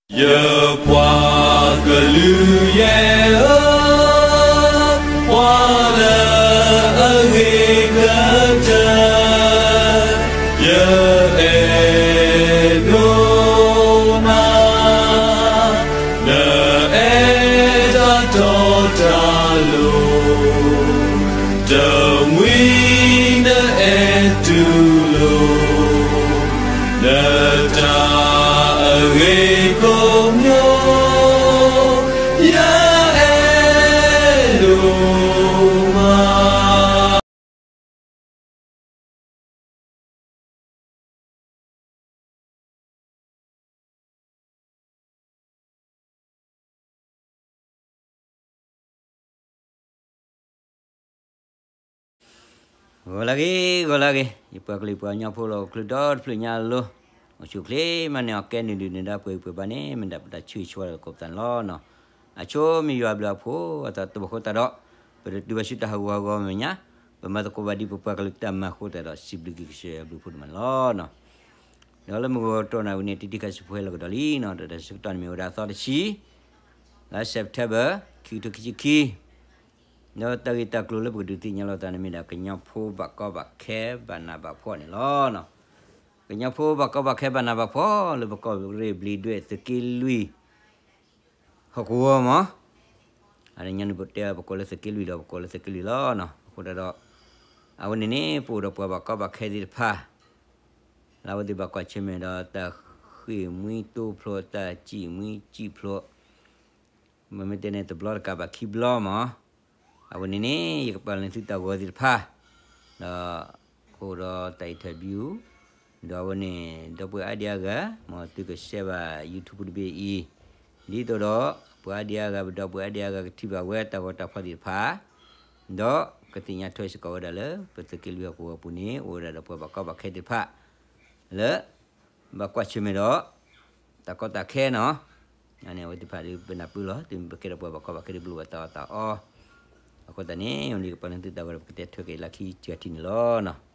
ယပှၤကလုာ်ယဲၢ်ဧၢ, ပှၤလၢအဂ့ၤကတၢၢ်, ယအဲၣ်ဒိးနၤ, နအဲၣ်တၢ်တီတၢ်လိၤ, တမှံၤနအဲၣ်တူၢ်လိာ် နတၢ်အဂ့ၤကိးမံၤ, ယအဲၣ်ဒိးမး. ဂီၤလၢအဂ့ၤ, ဂီၤလၢအဂ့ၤ, ယပှၤကလုာ်ပှၤကညီဖိလၢအိၣ်ချုးဒီတဖျၢၣ်ညါအလိၤ, အိၣ်ဆူၣ်အိၣ်ချ့မးန့ၣ် အီၣ်ကဲနုာ်ဒုၣ်နဒါပှဲၤဂံၢ်ပှဲၤဘါန့ၣ် မ့ၢ်ဒၣ်ပတၢ်ဆၢဂ့ၤဆၢဝါလၢကိးပသးန့ၣ်လီၤ. အဆိမ့ၢ်ယွၤအဘျုးအဖှိၣ်အသးတဘၣ်ဃိသတးဒီး ပတတုၤဘၣ်ဆူတၢ်ဟးဂူာ်ဟးဂီၤမဲာ်ညါ, ပမၤသကိးဘၣ်ဒ်ပပှၤကလုာ်တၢ်မၤအဃိသတးဒီး စံးဘျုးက့ၤကစၢ်ယွၤအဘျုးအဖှိၣ်ဒိၣ်မးန့ၣ်လီၤ. ဒီးလၢမုၢ်ဂီၤတီၢ်နၣ်ရံၣ်ဝံၤန့ၣ် တံၤတံၤခါဆူဖိဟဲလီၤကဒီးလံန့ၣ်, ဒီးတၢ်ဆၢကတီၢ်န့ၣ်မ့ၢ်ဝဲဒၣ်အသီတဆံ လါ September ခံကထိခံဆံခံ, ဒီးတၢ်ဂ့ၢ်တၢ်ကျိၤလၢပကဒုးသ့ၣ်ညါလိာ်သးန့ၣ်မ့ၢ်ဒၣ် ကညီဖိဘၣ်ကီဘၣ်ခဲဘၣ်နးဘၣ်ဖှီၣ်န့ၣ်လီၤ. ကညီဖိဘၣ်ကီဘၣ်ခဲဘၣ်နးဘၣ်ဖှီၣ် လၢပကီၢ်ရ့ၣ်ဘျံးဒွဲၣ်သုးက့လွံၢ် ဟီၣ်ကဝီၤမး, အန့ၣ်ညီနုၢ်ပတဲပကိးလၢသုးက့လွံၢ်ဒီး ပကိးလၢသုးက့လွံၢ်လီၤ. အဃိသတးဒီး အဝဲန့ၣ်န့ၣ် ပအိၣ်ဒီးပှၤဘၣ်ကီဘၣ်ခဲသ့ၣ်တဖၣ် လၢအဝဲသ့ၣ်ဘၣ်ကွၢ်ဆၢၣ်မဲာ်ဒီး တၢ်ဃ့ၢ်မှံတိဖျိ တၢ်စံၣ်မှံစံၣ်ဖျိ မ့မ့ၢ်တဲန့ၣ် တဘျီတကးဘၣ်ခံဘျီမး, အဝဲန့ၣ်န့ၣ် ယကပာ်လီၤန့ၢ်သုတၢ်ဂီၤသ့ၣ်တဖၣ်, ဒီးအိၣ်ဒီးတၢ် interview, ဒီးအဝဲန့ၣ် ဒီပုၢ်ဝဲၢ်အါဒံအါဂၤ မ်သုက share ဘၣ် YouTube တဘ့ၣ်အံၤ, ဒ်သိးဒီး ပှၤအါဒံအါဂၤ ပဒီပုၢ်ဝဲၢ်အါဒံအါဂၤ ကထံၣ်ဘၣ်ဝဲတၢ်ဂီၤတၢ်ဖီၣ်သ့ၣ်တဖၣ်, ဒီးကသ့ၣ်ညါထွဲစ့ၢ်ကီးဝဲဒၣ်လၢ ပသုးက့လွံၢ်ဟီၣ်ကဝီၤအပူၤန့ၣ် အိၣ်ဝဲဒၣ်ဒီးပှၤဘၣ်ကီဘၣ်ခဲသ့ၣ်တဖၣ် လၢ ဘၣ်ကွၢ်ဆၢၣ်မဲာ်ဒီး တၢ်ကီတၢ်ခဲန့ၣ်, အန့ၣ်အဝဲသ့ၣ်တဖၣ်ဒီး ပနၢ်ပၢၢ်လီၤ သုမ့ၢ်ကဲဒီးပှၤဘၣ်ကီဘၣ်ခဲဒီး ပလိၣ်ဘၣ်တၢ်အီၣ်တၢ်အီ, အဃိသတးန့ၣ် ဝဲန့ၣ်ကပာ်လီၤသုတၢ်ဂီၤဒီး ပကတဲထွဲက့ၤလၢခံကတံၢ်န့ၣ်လီၤ.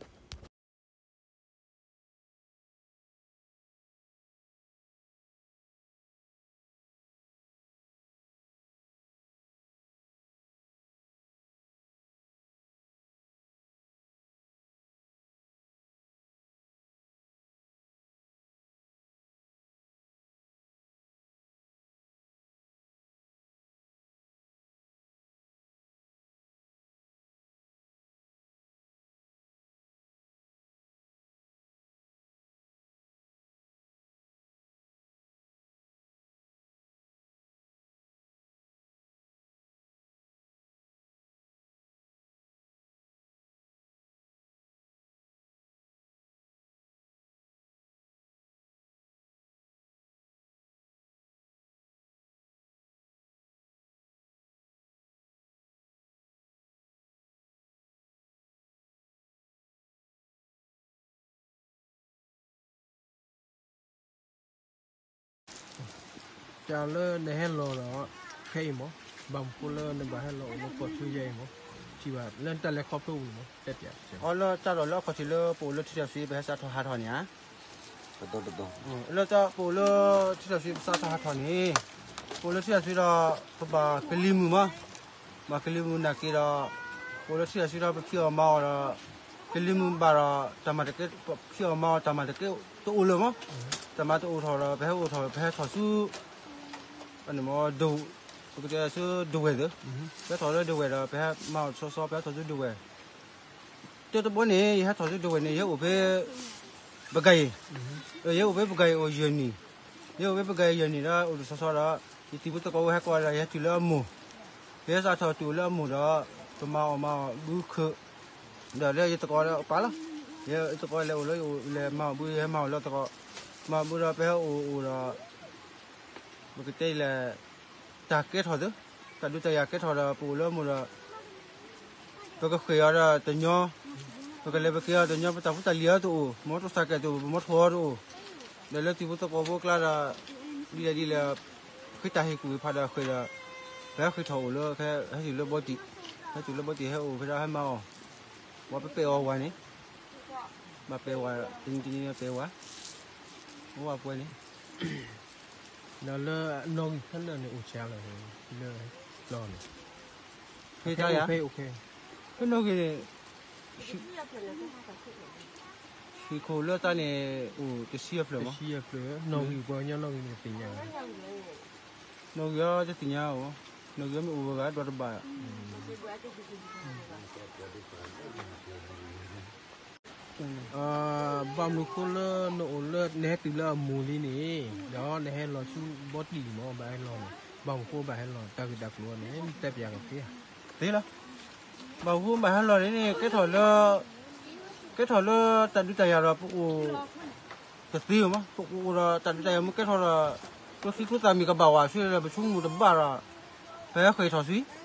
တၢ်လၢနဟဲလီၤဒီး ဖဲအံၤမး, ဘၣ်မနုၤဃိလၢနဘၣ်ဟဲလီၤအိၣ်လၢကီၢ်ဆူယဲအံၤမး, ထံၣ်ဘၣ်လၢနတၢ်လဲၤခီဖျိပူၤန့ၣ်မး, တဲပျး. အလၢတၢ်ဒီးလၢအခီၣ်ထံးလၢပအိၣ်လၢထံထီၣ်ဆှံ ပဟဲစးထီၣ်ဟးထီၣ်န့ၣ်ဧါ, လၢပအိၣ်လၢထံထီၣ်ဆှံ ပစးထီၣ်ဟးထီၣ်န့ၣ်, ပအိၣ်လၢထံထီၣ်ဆှံဒီး ပဘၣ်ကလံၤမုာ်မး, ဘၣ်ကလံၤမုာ်နာ်က့ဒီး ပအိၣ်လၢထံထီၣ်ဆှံဒီး ပဖံးအီၣ်မၤအီၣ်ဒီး ကလံၤမုာ်ဘၣ်ဒီး တၢ်မၤတကဲ ဖံးအီၣ်မၤအီၣ်တၢ်မၤတကဲတအိၣ်လၢၤမး, တၢ်မၤတအိၣ်ထီၣ်ဒီး ပဟဲအိၣ်ထီၣ် ပဟဲထီၣ်ဆူ ဒဝဲၢ်, ပကတဲဆူဒဝဲၢ်သ့ၣ်, ပဟဲထီၣ်လၢဒဝဲၢ်ဒီး ပဟဲမၤအီၣ်တဆီဆီ ပဟဲထီၣ်ဆူဒဝဲၢ်, တၢတဘီန့ၣ် ယဟဲထီၣ်ဆူဒဝဲၢ်န့ၣ် ယဟဲအိၣ်ဖဲ ပကၤအံၤ, ယဟဲအိၣ်ဖဲပကၤအံၤအိၣ်ယဲၢ်နံၣ်, ယဟဲအိၣ်ဖဲပကၤအံၤယဲၢ်နံၣ်ဒီး အိၣ်တဆီဆီဒီး ယတံၤဖိသကိးဖိဟဲကိးဒီး ယဟဲတုၤလၢအမိၢ်, ယဟဲစးထီၣ်တုၤလၢအမိၢ်ဒီး ပမၤအီၣ်မၤအီၣ်ဘုခၢၣ်, ဒီးလၢယသကိးဒီးပာ်လီၤ, ယသကိးလဲၤအိၣ်လၢယအိၣ်လဲၤမၤအီၣ်ဘု ယဟဲမၤအီၣ်လၢသကိး, မၤအီၣ်ဘုဒီး ပဟဲအိၣ်အိၣ်ဒီး ပကတဲလဲၣ်, တၢ်ကဲထီၣ်သ့, တၢ်ဒုးတၢ်ယၤကဲထီၣ်ဒီး ပအိၣ်လၢအမိၢ်ဒီး ပကဃ့ၢ်အီၤဒီးတညီ, ပကလဲၤပက့ၤအီၤတညီ, ပတၢ်ဖိတၢ်လံၤအီၤတအိၣ်, မီၢ်တိၢ်စၢ်ကဲၣ်တအိၣ်, ပမီၢ်ထိၣ်အီၤတအိၣ်, ဒီးလၢတံၤဖိသကိးဖိအကျါဒီး ဒ်လဲၣ်ဒ်လဲၣ်, ဃ့တၢ်ဟ့ၣ်ကူၣ်ဟ့ၣ်ဖးဒီးဃ့ၢ်ဒီး ပဟဲဃ့ၢ်ထီၣ်အိၣ်လၢ ဟဲတုၤလၢဘီတံၢ်, ဟဲတုၤလၢဘီတံၢ်ဟဲအိၣ်ဖဲဒၣ်ဟဲမၤအီၣ်, ဝဲပပဲာ်အီၤဝၤန့ၣ်, ဘၣ်ပဲာ်ဝၤ, တနံၤတနံၤပဲာ်ဝၤ, အိၣ်ဝဲပှဲၤန့ၣ် ဒီးလၢနီၣ်ဂံၢ်ခဲလၢာ်န့ၣ် အိၣ်ဆံးလီၤ, လၢပျီန့ၣ်, ဖဲတၢ်ယၤ, ဖဲနီၣ်ဂံၢ်န့ၣ်, ဟံၣ်ခိၣ်လၢတၢ်န့ၣ် အိၣ်တဆံယဲၢ်ဖျၢၣ်မး, တဆံယဲၢ်ဖျၢၣ်, နီၣ်ဂံၢ်ပှၤကညီနီၣ်ဂံၢ်န့ၣ်တသ့ၣ်ညါ, နီၣ်ဂံၢ်တသ့ၣ်ညါအီၤ, နီၣ်ဂံၢ်မ့ၢ်အိၣ်ဝဲဂၤဒီးတဘၣ် ဘၣ်မနုၤဃိလၢနအိၣ်လၢ နဟဲတုၤလၢအမိၢ်လံန့ၣ်, ဒီးနဟဲလီၤဆူဘီတံၢ်မး ဘၣ်ဟဲလီၤန့ၣ်, ဘၣ်မနုၤဃိဘၣ်ဟဲလီၤ တၢ်ဂ့ၢ်တၢ်ကျိၤန့ၣ် တဲပျးကသ့ဧါ. သ့လီၤ, ဘၣ်မနုၤဃိဘၣ်ဟဲလီၤန့ၣ် ကဲထီၣ်လၢ ကဲထီၣ်လၢတၢ်ဒုးတၢ်ယၤဒီးပအိၣ် တသ့ဘၣ်မး, ပအိၣ်ဒီးတၢ်ဒုးတၢ်ယၤမ့ၢ်ကဲထီၣ်ဒီး ကျိချံကျိသၣ်မ့ၢ်ကဘၣ်ဝဲဆူဒီး ပဆိကမိၣ်တဘၣ်ဒီး ပဟဲဃ့ၢ်ထီၣ်ဆူ ဒီးအိၣ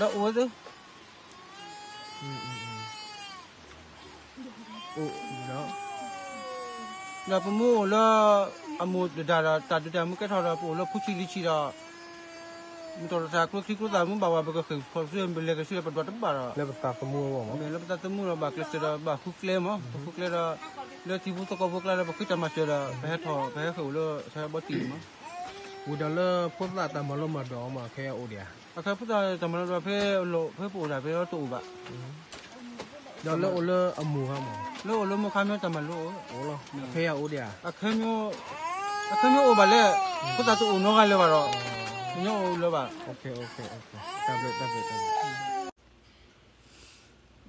်ဝဲသ့ၣ် ဒီးပမ့ၢ်အိၣ်လၢ အမိၢ်တဒၣ်ဒီး တၢ်ဒုးတၢ်ယၤမ့ၢ်ကဲထီၣ်ဒီး ပအိၣ်လၢဖိဆံးလံၤဆံးဒီး မ့ၢ်တၢ်တၢ်ကျိချံကျိသၣ်မ့ၢ်ဘၣ်ဝဲ ပကဃ့ၢ်ထီၣ်ဆူ ပလဲၤကဆူဒီး ပဒွးတဘၣ်ဒီး လၢပသးသမူလီၤဘၣ်ကျဲးစၢးဒီး ဘၣ်ဃုကျဲမး, ပဃုကျဲဒီး လၢထံဖိသကိးဖိကျါဒီး ပဃ့တၢ်မၤစၢၤဒီး ပဟဲထီၣ် ပဟဲဃ့ၢ်အိၣ်လၢ ဘီတံၢ်မး, ဝံၤဒီးလၢဖိသၣ်တၢ်မၤလိမၤဒိးအီၤမး အခဲအံၤအိၣ်ဒံးဧါ. အခဲဖိသၣ်တၢ်မၤလိဒီး ဖဲ ဖဲပအိၣ်ဒၣ်ဖဲတအိၣ်ဘၣ် ဒီးလၢအိၣ်လၢအမိၢ်ခါမး, လၢအိၣ်လၢမိၢ်ခါမ့ၢ်တၢ်မၤလိအိၣ်လီၤ, အခဲအံၤအိၣ်ဒံးဧါ, အခဲမ့ၢ်အိၣ်ဘၣ်လဲၣ်, ဖိသၣ်တအိၣ်နီတဂၤလၢၤဘၣ်ဒီး ကညီအိၣ်လၢၤဘၣ်,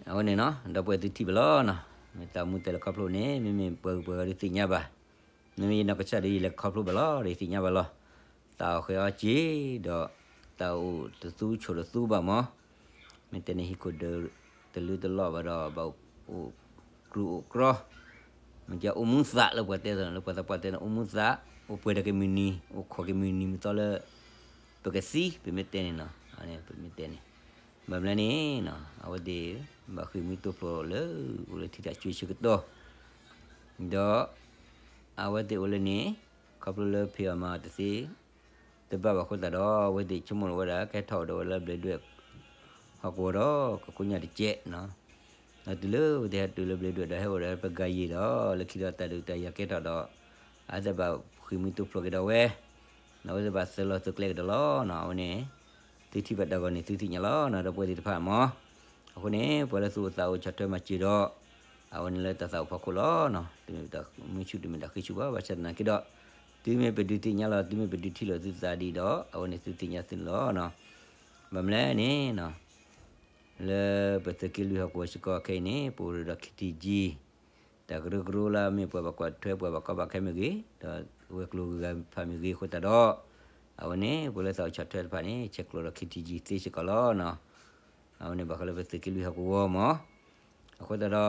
အဝဲန့ၣ်နီၤ ဒီပုၢ်ဝဲၢ်သုထံၣ်ဘၣ်လီၤနီၤ, မ့ၢ်တၢ်မူတဲလၢခီဖျိန့ၣ် မ့မ့ၢ်ပှၤဂုၤပှၤဂၤဒုးသ့ၣ်ညါဘၣ်, မ့မ့ၢ်ယနီၢ်ကစၢ်ဒုး ယလဲၤခီဖျိဘၣ်လီၤဒီး ယသ့ၣ်ညါဘၣ်လီၤ, တၢ်အီၣ်ဃဲၤအီၣ်က့ၤဒီး တၢ်အိၣ်တသူဆိးတသူဘၣ်မး, မ့ၢ်တဲန့ၣ် ဟံၣ်ခိၣ်ဒၢးတလၢတလီၢ်ဘၣ်ဒီး ဘၣ်အိၣ်ကြူၢ်အိၣ်ကြီ, မ့ၢ်ကအိၣ်မူသးလၢပှၤတဲသိး လၢပှၤသးပှၢ်တဲန့ၣ် အိၣ်မူသး, အိၣ်ပှဲၤဒီးကမုၢ်နံၤ အိၣ်ခိးကမုၢ်နံၤမုၢ်သီလၢ ပကသံ ပမ့ၢ်တဲန့ၣ်နီၤ, ပမ့ၢ်တဲန့ၣ်, ဘၣ်မနုၤလဲၣ်န့ၣ် အဝဲသ့ၣ် ဘၣ်ဃ့ၢ်မှံဟးဖျိးလၢ အိၣ်လၢထံတၢ်စှၤဆၢကတီၢ်, ဒီး အဝဲသ့ၣ်အိၣ်လၢန့ၣ် ခီဖျိလၢဖံးအီၣ်မၤအီၣ်တသ့ တဘၣ်ဘၣ်အဃိသတးဒီး အဝဲသ့ၣ်ဆိကမိၣ်လီၤဝဲဒၣ် ကဟဲထီၣ်အိၣ်ဒီးဝဲလၢဘျ့းဒွဲၣ်ဟီၣ်ကဝီၤဒီး ကကိးညၣ်တကဲးနီၤ, ဒီးတုၤလၢအဝဲသ့ၣ်ဟဲတုၤလၢဘျ့းဒွဲၣ်ဒီး ဟဲအိၣ်ဒီးပှၤဂၤယံၤဒီး လၢခံဒီးတၢ်ဒုးတၢ်ယၤကဲထီၣ်ဒီး အဝဲသ့ၣ်ဘၣ်ဃ့ၢ်မှံဟးဖျိးက့ၤဒီးဝဲ, ဒီးအဝဲသ့ၣ်ဘၣ်သၢလီၤသၢကျဲကဒီးလီၤနီၤ, အဝဲန့ၣ် သုထံၣ်ဘၣ်တၢ်ဂီၤန့ၣ် သုသ့ၣ်ညါလီၤနီၤ ဒီပုၢ်ဝဲၢ်သ့ၣ်တဖၣ်မး, အဃိန့ၣ် ပှၤလၢသူၣ်အိၣ်သးအိၣ်ဆီၣ်ထွဲမၤစၢၤဒီး အဝဲန့ၣ်လၢတၢ်သးအိၣ်ဖီခိၣ်လီၤနီၤ, တမ့ၢ်တၢ်မုာ်ဆူၣ် တမ့ၢ်တၢ်ဃံဆူၣ်ဘၣ်, ဘၣ်ဆၣ်သနာ်က့ဒီး သုမ့ၢ်ပဒုးသ့ၣ်ညါလီၤ သုမ့ၢ်ပဒုးထံၣ်လိာ်သုသးဒ်ဒီး အဝဲန့ၣ်သုသ့ၣ်ညါသုလီၤနီၤ, ဘၣ်မနုၤလဲၣ်န့ၣ်နီၤ လၢပသုးက့လွံၢ်ဟီၣ်ကဝီၤစ့ၢ်ကီးခဲအံၤန့ၣ် ပအိၣ်ဒီး ခ့ထံကၠံ တၢ်ကရၢကရိလၢအမ့ၢ်ပှၤဘၣ်ကွၢ်ထွဲ ပှၤဘၣ်ကီဘၣ်ခဲမ့ၢ်ဂ့ၤ, ဒီးဝဲၤကျိၤဂုၤဂၤတဖၣ်မ့ၢ်ဂ့ၤအဃိသတးဒီး အဝဲန့ၣ် ပှၤလၢသးအိၣ်ဆီၣ်ထွဲတဖၣ်န့ၣ် ဆဲးကျိးဒီး ခ့ထံကၠံ သ့စ့ၢ်ကီးလီၤနီၤ, အဝဲန့ၣ်ဘၣ်ဃးလၢပသုးက့လွံၢ်ဟီၣ်ကဝီၤမး, အဃိသတးဒီး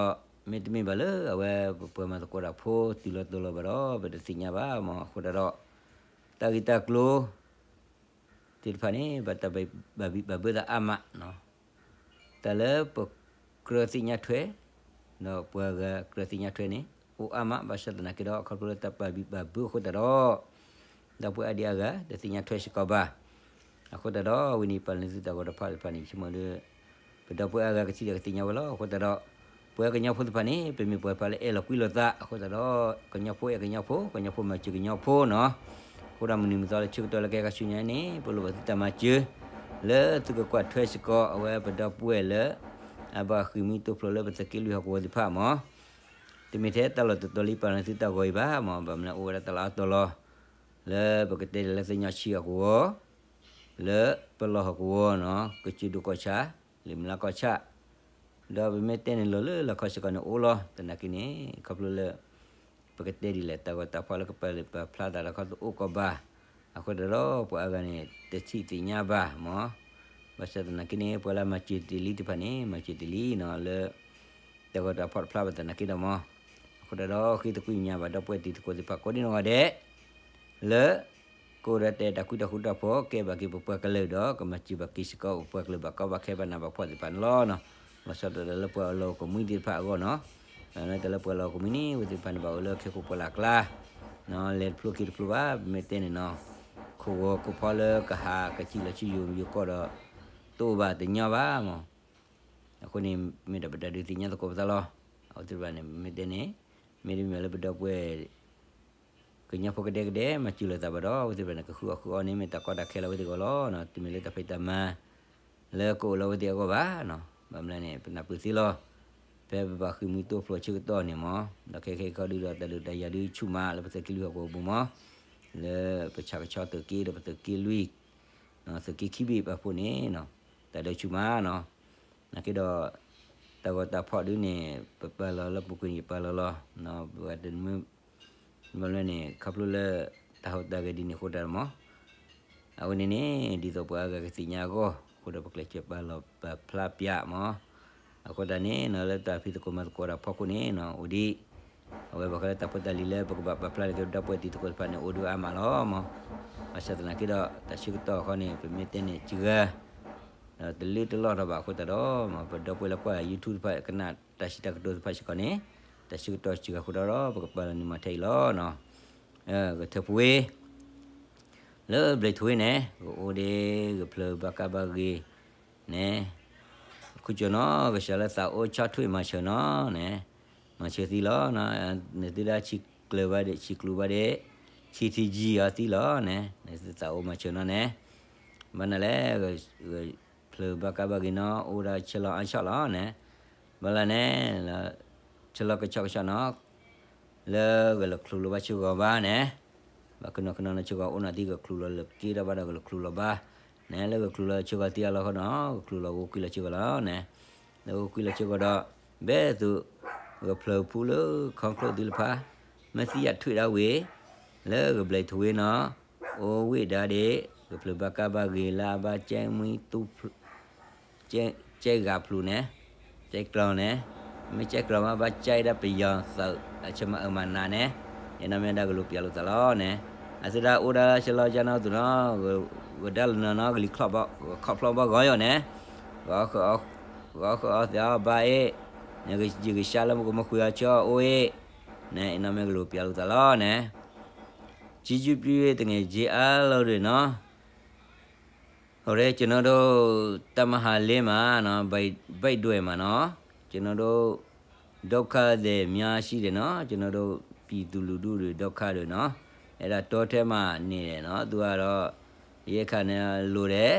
မ့တမ့ၢ်ဘၣ်လၢအဝဲပပှၤမၤသကိးတၢ်ဖိတုၤလီၤတီၤလီၤဘၣ်ဒီး ပတသ့ၣ်ညါဘၣ်မး, အဃိသတးဒီး တၢ်ဂ့ၢ်တၢ်ကျိၤ သ့ၣ်တဖၣ်န့ၣ် ဘၣ်တၢ်ဘၣ်ဘံၣ်ဘၣ်ဘၢသးအါမး, တၢ်လၢပကြၢးသ့ၣ်ညါထွဲ ဒီးပှၤဂၤကြၢးသ့ၣ်ညါထွဲန့ၣ် အိၣ်အါမး, ဘၣ်ဆၣ်သနာ်က့ဒီး ခီဖျိလၢတၢ်ဘၣ်ဘံၣ်ဘၣ်ဘၢအဃိသတးဒီး ဒီပုၢ်ဝဲၢ်အါဒံအါဂၤ တသ့ၣ်ညါထွဲစ့ၢ်ကီးဘၣ်, အဃိသတးဒီး ဝဲန့ၣ်ပာ်လီၤသုတၢ်ဂီၤတဖၣ်တဖၣ်န့ၣ် ဆိကမိၣ်လၢ ပဒီပုၢ်ဝဲၢ်အါဂၤကထံၣ်ဒီးကသ့ၣ်ညါဝဲလီၤ, အဃိသတးဒီး ပှၤကညီဖိသ့ၣ်တဖၣ်န့ၣ် ပမ့ၢ်ပှၤတဖၣ်လၢအဲၣ်လီၤကွံလိာ်သး အဃိသတးဒီး ကညီဖိအဲၣ်ကညီဖိ ကညီဖိမၤစၢၤကညီဖိနီၤ, အဃိဒီးမုၢ်နံၤမုၢ်သီလၢဆၢကတီၢ်လၢကဟဲခါဆူညါန့ၣ် ပလိၣ်ဘၣ်သုတၢ်မၤစၢၤ လၢသုကကွၢ်ထွဲစ့ၢ်ကီး အဝဲပဒီပုၢ်ဝဲၢ်လၢ အဘၣ်ဃ့ၢ်မှံဟးဖျိးလၢပသုးက့လွံၢ်ဟီၣ်ကဝီၤသ့ၣ်တဖၣ်မး, တမ့ၢ်ထဲတၢ်လီၢ်တတီၤလၢပာ်လီၤသုတၢ်ဂီၤအံၤဘၣ်မး, ဘၣ်မနုၤအိၣ်ဝဲဒၣ်တၢ်လီၢ်အါတီၤလီၤ, လၢပကတဲဒ်လၢသ့ၣ်ညါဆံဟီၣ်ကဝီၤ လၢပလီၢ်ဟီၣ်ကဝီၤနီၤ ကစၢၢ်ဒိၣ်ကီၢ်ဆၣ် လၢမုၢ်လါကီၢ်ဆၣ်, ဒီးပမ့ၢ်တဲန့ၣ်လီၤလၢလီၢ်ခီစ့ၢ်ကီးန့ၣ်အိၣ်လီၤ, သနာ်က့န့ၣ် ခီဖျိလၢ ပကတဲဒ်လဲၣ် တၢ်ဂီၤတၢ်ဖီၣ်လၢကပာ်လုၢ်ပာ်ဖျါသးဒီးခီတအိၣ်ကီးဘၣ်, အဃိသတးဒီး ပှၤအါဂၤန့ၣ် တထံၣ်သ့ၣ်ညါဘၣ်မး, ဘၣ်ဆၣ်သနာ်က့န့ၣ် ပှၤလၢမၤစၢၤတ့ၢ်လံတဖၣ်န့ၣ် မၤစၢၤတ့ၢ်လံနီၤ လၢ တၢ်ဂီၤတၢ်ဖီၣ်တဖျါဘၣ်သနာ်က့ဒီးမး, အဃိသတးဒီး ဃ့သကွံာ်ညါဘၣ်ဒီပုၢ်ဝဲၢ်တံၤသကိးသ့ၣ်တဖၣ် ကိးဒံနီၢ်ဂၤဒဲး လၢ ကအိၣ်ဒီးတၢ်အဲၣ်တၢ်ကွံတၢ်ဃူတၢ်ဖိး ကဲဘၣ်က့ၤပပှၤကလုာ်ဒီး ကမၤစၢၤဘၣ်က့ၤစ့ၢ်ကီးပပှၤကလုာ်ဘၣ်ကီဘၣ်ခဲဘၣ်နးဘၣ်ဖှီၣ်သ့ၣ်တဖၣ်န့ၣ်လီၤ. လီၤဆီဒၣ်တၢ်လၢပှၤအလီၢ်အိၣ်ကမှံသ့ၣ်တဖၣ်အဂီၢ်နီၤ, တၢ်လၢပှၤလီၢ်အိၣ်ကမှံန့ၣ် အဝဲသ့ၣ်တဖၣ်န့ၣ်ဘၣ်အိၣ်လၢခဲခိၣ်ပှၢ်လၢ်ကျါ လဲၤတဖျိက့ၤတဖျိဘၣ် ပမ့ၢ်တဲန့ၣ်နီၤ, ခိၣ်ဂီၤခိၣ်ဖီလၢကဟးကစံၣ်လီၤဆူယိၤမုၢ်ယိၤကီၢ်ဒီး တအိၣ်ဘၣ်တညီဘၣ်မး, အဃိန့ၣ် မ့ၢ်ဒၣ်ပတၢ်ဒုးသ့ၣ်ညါသကိးပသးလီၤ. အဝဲသ့ၣ်တဖၣ်န့ၣ် ပမ့ၢ်တဲန့ၣ် မ့တမ့ၢ်လၢပဒီပုၢ်ဝဲၢ် က ကညီဖိကဒဲကဒဲ မၤစၢၤလိာ်သးဘၣ်ဒီး အဝဲသ့ၣ်တဖၣ်န့ၣ် ကဃုအီၣ်ဃုအီန့ၣ် မ့ၢ်တၢ်ကီတၢ်ခဲလၢအဝဲသ့ၣ်အဂီၢ်လီၤ. တမ့ၢ်လၢတၢ်ဖံးတၢ်မၤ လၢကအိၣ်လၢအဝဲသ့ၣ်အဂီၢ်ဘၣ်. ဘၣ်မနုၤလဲၣ်န့ၣ် ပနၢ်ပၢၢ်သ့လီၤ. ဖဲပဘၣ်ဃ့ၢ်မှံဟးဖျိးဆၢကတီၢ်န့ၣ်မး, ဒီးခဲခဲအံၤဒုဒီး တၢ်ဒုးတၢ်ယၤဒုဆူၣ်မးလၢပသုးက့လွံၢ်ဟီၣ်ကဝီၤပူၤမး, လၢပဆၣ်ကဆီသုးက့ဒီးပသုးက့လွံၢ်, သုးက့ခံဘ့ၣ်ပာ်ဖှိၣ်န့ၣ်, တၢ်ဒုးဆူၣ်မးနီၤ. နာ်က့ဒီး တၢ်ဂီၤတၢ်ဖီၣ်ဒုန့ၣ် ပပာ်လီၤလၢပူၤကွံာ်န့ၣ် ယပာ်လီၤလီၤ. ပဝဲတမ့ၢ် ဘၣ်မနုၤလဲၣ်န့ၣ် ခီဖျိလၢ တၢ်ဟူးတၢ်ဂဲၤဒ်န့ၣ်အဃိတၢ်မး, အဝဲန့ၣ်န့ၣ် ဒ်သိးပှၤအါဂၤကသ့ၣ်ညါအဂီၢ်အဃိဒီး ပကျဲးစၢးပာ်လီၤပာ်ဖျါပၠးမး. အဃိတၢ်န့ၣ် လၢတၢ်ဖံးသကိးမၤသကိးတၢ်ဖီခိၣ်န့ၣ် အိၣ်ဒံး, အဝဲဘၣ်ဃးလၢတၢ်ဖိတၢ်လံၤလၢပကဘၣ်ပာ်ဖျါန့ၣ် ကဒီပုၢ်ဝဲၢ်တံၤသကိးတဖၣ်န့ၣ် အိၣ်ဒံးအါမးလီၤမး. ဘၣ်ဆၣ်သနာ်က့ဒီး တၢ်ဆၢကတီၢ်အခီန့ၣ် ပမ့ၢ်တဲန့ၣ်စှၤ ဒီးတလၢတလီၢ်ထီၣ်ဘၣ်အဃိသတးဒီး ပဒီပုၢ်ဝဲၢ်လၢကွၢ် YouTube တဖၣ် ကနၣ်တၢ်စံးတၢ်ကတိၤသ့ၣ်တဖၣ်စ့ၢ်ကီးန့ၣ်, တၢ်ဆၢကတီၢ်စှၤအဃိဒီး ပကပာ်လီၤန့ၢ်မးထဲအံၤလီၤ. ကထၢဖှိၣ်ဝဲ လၢဘျဲၣ်ထူဝ့န့ၣ် ကအိၣ်ဒံး ဂၢၢ်ဖျၢၣ်ဘါကါဘါဂ့ၤန့ၣ်, ခူကၠီနီၢ်ကစၢ်လၢသးအိၣ်ဆီၣ်ထွဲမၤစၢၤနီၤန့ၣ်, မၤစၢၤသံလီၤ. နသုဒၣ်ဆံးကျၢၤဘၣ်ဒံး ဆံးကျူးဘၣ်ဒံး ဆံးထံယံၤအီၤသံလီၤန့ၣ်, နသုသးအိၣ်မၤစၢၤနီၤန့ၣ်, ဘၣ်နၤလဲၣ် ဂၢၢ်ဖျၢၣ်ဘါကါဘါဂ့ၤနီၤ အိၣ်ဒၣ်ဆၢလီၤအါဆီၣ်လီၤန့ၣ်, ဘၣ်လၢန့ၣ် ဆၢလီၤကဆီၣ်ကဆီၣ်နီၤ လၢဂဲၤလီၤချုးလီၤဘါဆၢဂီၤဘၣ်န့ၣ်, ဘၣ်ကနီၤကနီၤနီၤဆၢဂီၤအိၣ်နီၤသံ ဂဲၤချုးလီၤလၢက့ဒီးဘၣ်ဒီး ဂဲၤချုးလီၤဘါန့ၣ်, လၢဂဲၤချုးလီၤဆၢဂီၤသံအလီၢ်ဃီနီၤ ဂဲၤချုးလီၤဂိၢ်ကွံာ်လီၤဆၢဂီၤလီၤန့ၣ်, လၢဂိၢ်ကွံာ်လီၤဆၢဂီၤဒီး ဘဲသိး ဂၢၢ်ဖျၢၣ်ဖူလၢခီချိၣ်သံလၢဖး မ့ၢ်သံယၤထွံၣ်ဒၣ်ဝံၤ လၢဂၢၢ်ဘျဲၣ်ထူဝ့နီၤ အိၣ်ဝံၣ်ဒၣ်ဒံး ဂၢၢ်ဖျၢၣ်ဘါကါဘါဂ့ၤလၢအဘၣ်ကဲမှံသူ ကဲဂၤဖျူးန့ၣ်, ကဲကျီၤန့ၣ်, မ့ၢ်ကဲကျီၤမး ဘၣ်ကဲဒၣ်ပယီၤသုး အဆၢမၤအၢမၤနးန့ၣ်, ယနီၢ်မ့ၢ်ဒၣ်ကလူးပၠးလိာ်သးလီၤန့ၣ်, အသုဒၣ်အိၣ်ဒၣ်ဆၢလီၤကၢနီၤသုးနီၤ, ဂၢၢ်ဒၣ်လၢနီၤနီၤ ကလံၤခီၣ်ဖျီၣ်ဘီဂီၢ်ယီၤန့ၣ်, ဂီၤဃၢၤအီသံးအီဘါအ့ၣ်, နကယံာ်ကဆါလၢမူကမီၤဃုာ်အီၤဆၢအအိၣ်အ့ၣ်, န့ၣ် ယနီၢ်မ့ၢ်ကလူးပၠးလိာ်သးလီၤန့ၣ်, ကၠံယုပျံၤတငဲၢ်ကၠံအါလီၤဒၣ်နီၤ အရ့ ကျွန်တော်တို့ တပ်မဟာလေးမှာနော် ဗိုက်ဒွဲ့မှာနော် ကျွန်တော်တို့ ဒုက္ခသည်များရှိတယ်နော် ကျွန်တော်တို့ ပြည်သူလူထုတွေ ဒုက္ခတွေနော် အဲ့ဒါတောထဲမှာနေတယ်နော် သူကတော့ ရိက္ခာနဲ့လိုတယ်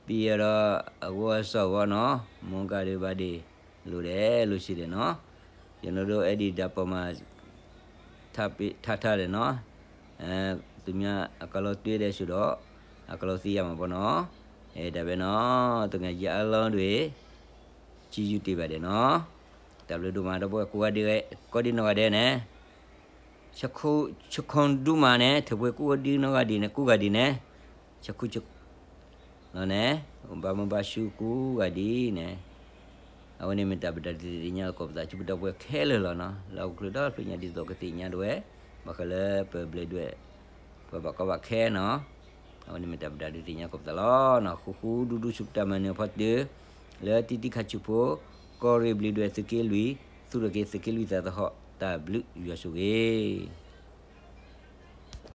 ပြီးတော့အဝတ်အစားပေါ့နော် မုန့်ကတွေဘာတွေလိုတယ်လို့ရှိတယ်နော် ကျွန်တော်တို့အဲ့ဒီဓာတ်ပုံမှာ ထားပေး ထားထားတယ်နော် အဲ သူများအကလောတွေ့တယ်ဆိုတော့ အကလောသိရမှာပေါ့နော် အဲ ဒါပဲနော် သူငယ်ချင်းအားလုံးတွေ ကျေးဇူးတင်ပါတယ်နော် တၢ်ဘျုးဒိၣ်မး ဒီပုၢ်ဝဲၢ်ကိးဂၤဒဲး ကိးဒံနီၢ်ဂၤဒဲးန့ၣ် ဆၢခိၣ်ဒူမးန့ၣ် ထၢဖှိၣ်ကိးဂၤဒဲးနီၢ်ဂၤဒဲးန့ၣ် ကိးဂၤဒဲးန့ၣ် ဆၢခိၣ် လီၤန့ၣ် ဘၣ်မုာ်ဘၣ်ဆူၣ်ကိးဂၤဒဲးန့ၣ် အဝဲန့ၣ်မ့ၢ်တၢ်ပဒၣ်ဒုးသ့ၣ်ညါလီၤကိးပသး ဆူပဒီပုၢ်ဝဲၢ်ခဲလၢာ်လီၤနီၤ လၢဟီၣ်ခိၣ်ချၢဒီဖျၢၣ်ညါဒ်သိးကသ့ၣ်ညါဒၣ်ဝဲ ဘၣ်ဃးလၢပဘျဲၣ်ဒွဲၣ် ပဘၣ်ကီဘၣ်ခဲနီၤ အဝဲန့ၣ်မ့ၢ်တၢ်ပဒၣ်ဒုးသ့ၣ်ညါကိးပသးလီၤ. ဃူဃူဒူဒူဆူပတၢ်မၤနၢၤဖီတၢၢ် လၢတံၤတံၤခါဆူၣ်ဖိ ကီၢ်ရ့ၣ်ဘျ့းဒွဲၣ်သုးက့လွံၢ် သူၣ်ထီၣ်က့ၤသုးက့လွံၢ်သးသဟီၣ် တၢ်ဘျုးယွၤဆိၣ်ဂ့ၤ